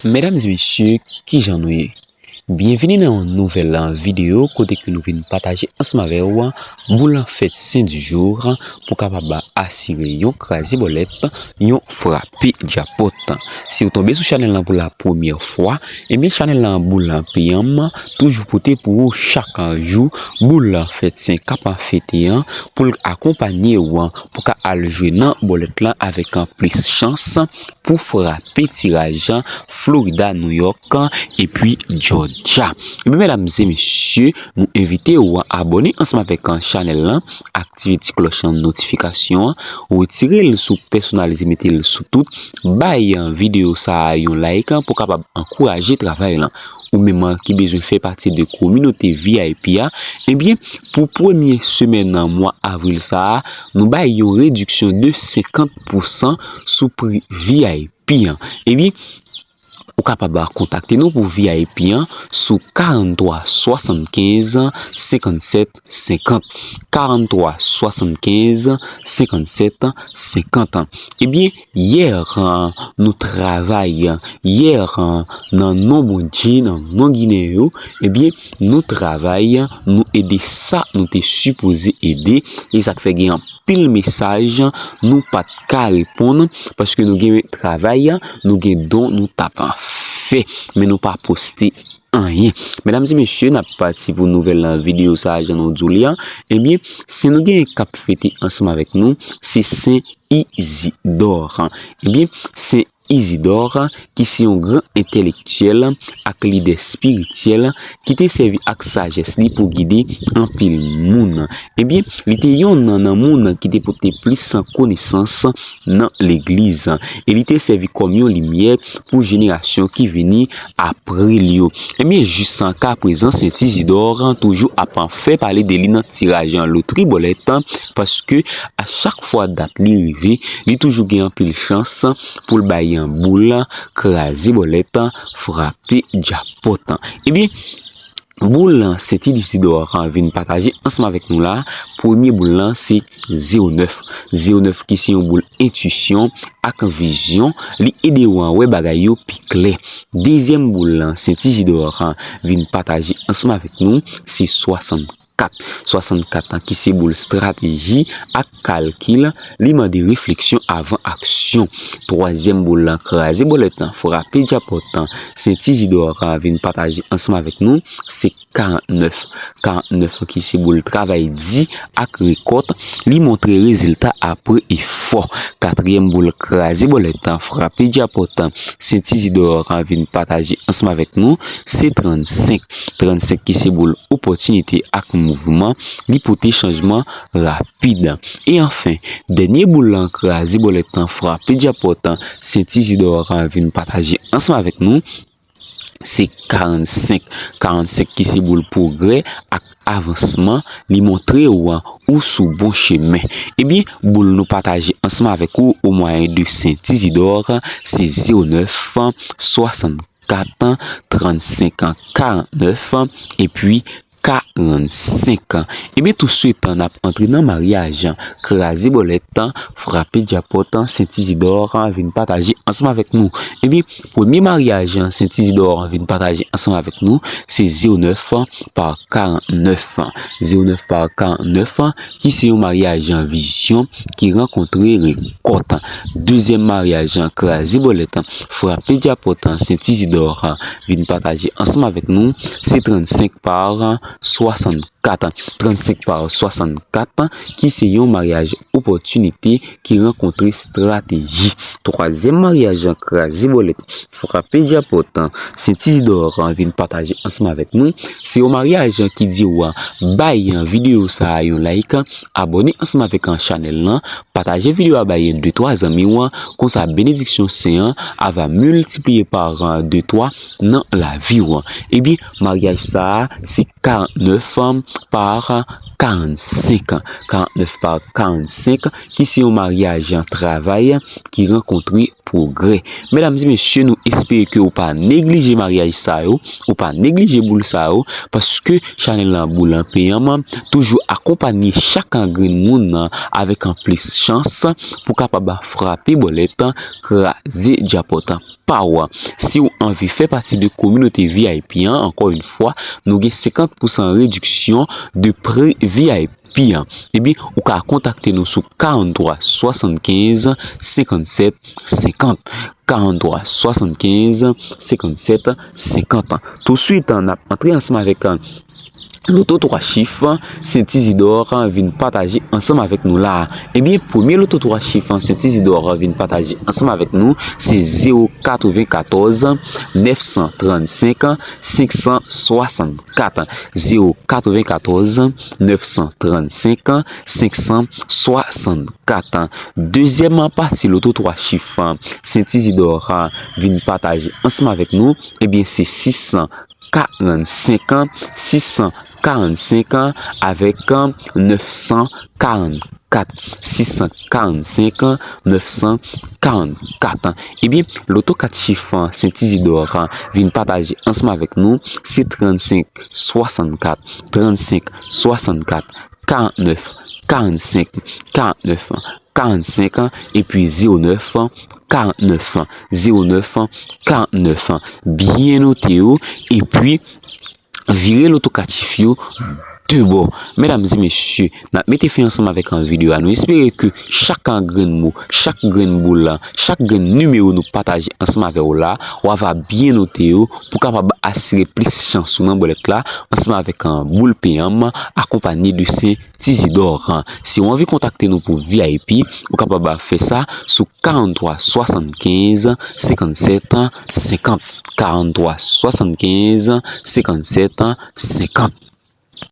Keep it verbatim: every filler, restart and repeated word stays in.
Medam e mesye, kijan nou ye? Byenvini nan yon nouvèl videyo kote ke nou vin pataje ansanm avè w boul fèt sen di jou pou kapab asire yon kraze bòlèt, yon frape djapòt. Si w tonbe sou chanèl lan pou la premyè fwa, ebyen chanèl lan boul peyannm toujou pote pou ou chak jou boul fèt sen k ap fete an pou l akonpanye w pou ka al jwe nan bòlèt lan avèk plis chans pou frape tiraj Florida, New York, epi Georgia. Ebyen, medam e mesye, nou envite w abòne ansanm avèk chanèl lan, aktive ti klòch notifikasyon an, retire l sou pèsonalize, mete l sou tout, bay videyo sa a yon like pou kapab ankouraje travay lan. Ou menm ki bezwen fè pati de kominote V I P a, ebyen, pou premye semèn nan mwa avril sa a, nou bay yon rediksyon de senkant pousan sou pri V I P an. Ebyen, ou kapab kontakte nou pou V I P an sou karant twa swasannkenz senkannsèt senkant, karant twa swasannkenz senkannsèt senkant. Ebyen, yè, nou travay, yè, nan non Bondye, nan non Ginen yo, ebyen, nou travay, nou ede sa nou te sipoze ede, e sa k fè gen anpil mesaj nou pa t ka reponn, paske nou gen travay, nou gen don, nou t ap fè, men nou pa poste anyen. Medam e mesye, n ap pati pou nouvèl videyo sa a, jan nou di w li a. Ebyen, sen nou gen k ap fete ansanm avèk nou, se Sen Izidò. Ebyen, Sen Izidò, ki se yon gran entèlektyèl ak lidè espirityèl ki te sèvi ak sajès li pou gide anpil moun. Ebyen, li te yonn nan moun ki te pote plis konesans nan legliz, e li te sèvi kòm yon limyè pou jenerasyon ki vini apre l yo. Ebyen, jiskaprezan, Sen Izidò toujou ap fè pale de li nan tiraj lotri bòlèt, paske a chak fwa dat li rive, li toujou gen anpil chans pou l bay boul kraze bòlèt, frape djapòt. Ebyen, boul Sen Izidò vin pataje ansanm avèk nou la, premye boul lan se zewo nèf. Zewo nèf ki se yon boul entwisyon ak vizyon, li ede w wè bagay yo pi klè. Dezyèm boul Sen Izidò vin pataje ansanm avèk nou, se swasannkat. Swasannkat ki se boul estrateji ak kalkil, li mande refleksyon avan aksyon. Twazyèm boul kraze bòlèt, frape djapòt, Sen Izidò vin pataje ansanm avèk nou, se karant nèf. Karant nèf ki se boul travay di ak rekòt, li montre rezilta apre efò. Katriyèm boul kraze bòlèt, frape djapòt, Sen Izidò vin pataje ansanm avèk nou, se trannsenk. Trannsenk ki se boul opòtinite ak mouvman, li pote chanjman rapid. E anfen, dènye boul kraze bòlèt, frape djapòt, Sen Izidò vin pataje ansanm avèk nou, se karannsenk. Karannsenk ki se boul pwogrè ak avansman, li montre w ou sou bon chemen. Ebyen, boul nou pataje ansanm avèk ou o mwayen de Sen Izidò, se zewo nèf, swasannkat, trannsenk, karannèf, epi karannsenk. Ebyen, touswit, n ap antre nan maryaj kraze bòlèt, frape djapòt, Sen Izidò vin pataje ansanm avèk nou. Ebyen, premye maryaj Sen Izidò vin pataje ansanm avèk nou, se zewo nèf pa karannèf. Zewo nèf pa karannèf, ki se yon maryaj vizyon ki rankontre rekòt. Dezyèm maryaj kraze bòlèt, frape djapòt, Sen Izidò vin pataje ansanm avèk nou, se trannsenk pa swasannkat. Trannsenk pa swasannkat, ki se yon maryaj opòtinite ki rankontre estrateji. Twazyèm maryaj kraze bòlèt, frape djapòt, Sen Izidò vin pataje ansanm avèk nou, se yon maryaj ki di w bay videyo sa a yon like, abòne ansanm avèk chanèl lan, pataje videyo a bay de twa zanmi w, konsa benediksyon sen an ava miltipliye pa de twa nan lavi w. Ebyen, maryaj sa a se karannèf pa karannsenk, karannèf pa karannsenk, ki se yon maryaj travay ki rankontre pwogrè. Medam e mesye, nou espere ke ou pa neglije maryaj sa yo, ou pa neglije boul sa yo, paske chanèl lan Boul an P M toujou akonpanye chak grenn moun avèk anplis chans pou kapab frape bòlèt, kraze djapòt pa w. Si w anvi fè pati de kominote V I P an, ankò yon fwa, nou gen senkant pousan rediksyon de pri V I P an. Ebyen, ou ka kontakte nou sou karannntwa swasannkenz senkannsèt senkant. Karannntwa swasannkenz senkannsèt senkant. Touswit, n ap antre ansanm avèk loto twa chif Sent Izidò vin pataje ansanm avèk nou la. Ebyen, premye loto twa chif Sent Izidò vin pataje ansanm avèk nou, se zewo katrevenkatòz nèf san trannsenk senk san swasannkat. Zewo katrevenkatòz nèf san trannsenk senk san swasannkat. Dezyèm pati loto twa chif Sent Izidò vin pataje ansanm avèk nou, ebyen, se sis san karannsenk, sis san karannsenk avèk nèf san karannkat. Sis san karannsenk nèf san karannkat. Ebyen, loto kat chif Sent Izidò vin pataje ansanm avèk nou, se trannsenk swasannkat, trannsenk swasannkat, karannèf karannsenk, karannèf karannsenk, epi zewo nèf karannèf, zewo nèf karannèf. Byen note yo, epi vire loto kat chif yo de bò. Medam e mesye, n ap mete fen ansanm avèk videyo a. Nou espere ke chak grenn mo, chak grenn boul, chak grenn nimewo nou pataje ansanm avè w la, w ava byen note yo pou kapab asire plis chans ou nan bòlèt la ansanm avèk Boul P M akonpanye de Sent Izidò. Si w anvi kontakte nou pou V I P, ou kapab fè sa sou karannntwa swasannkenz senkannsèt senkant. Karannntwa swasannkenz senkannsèt senkant.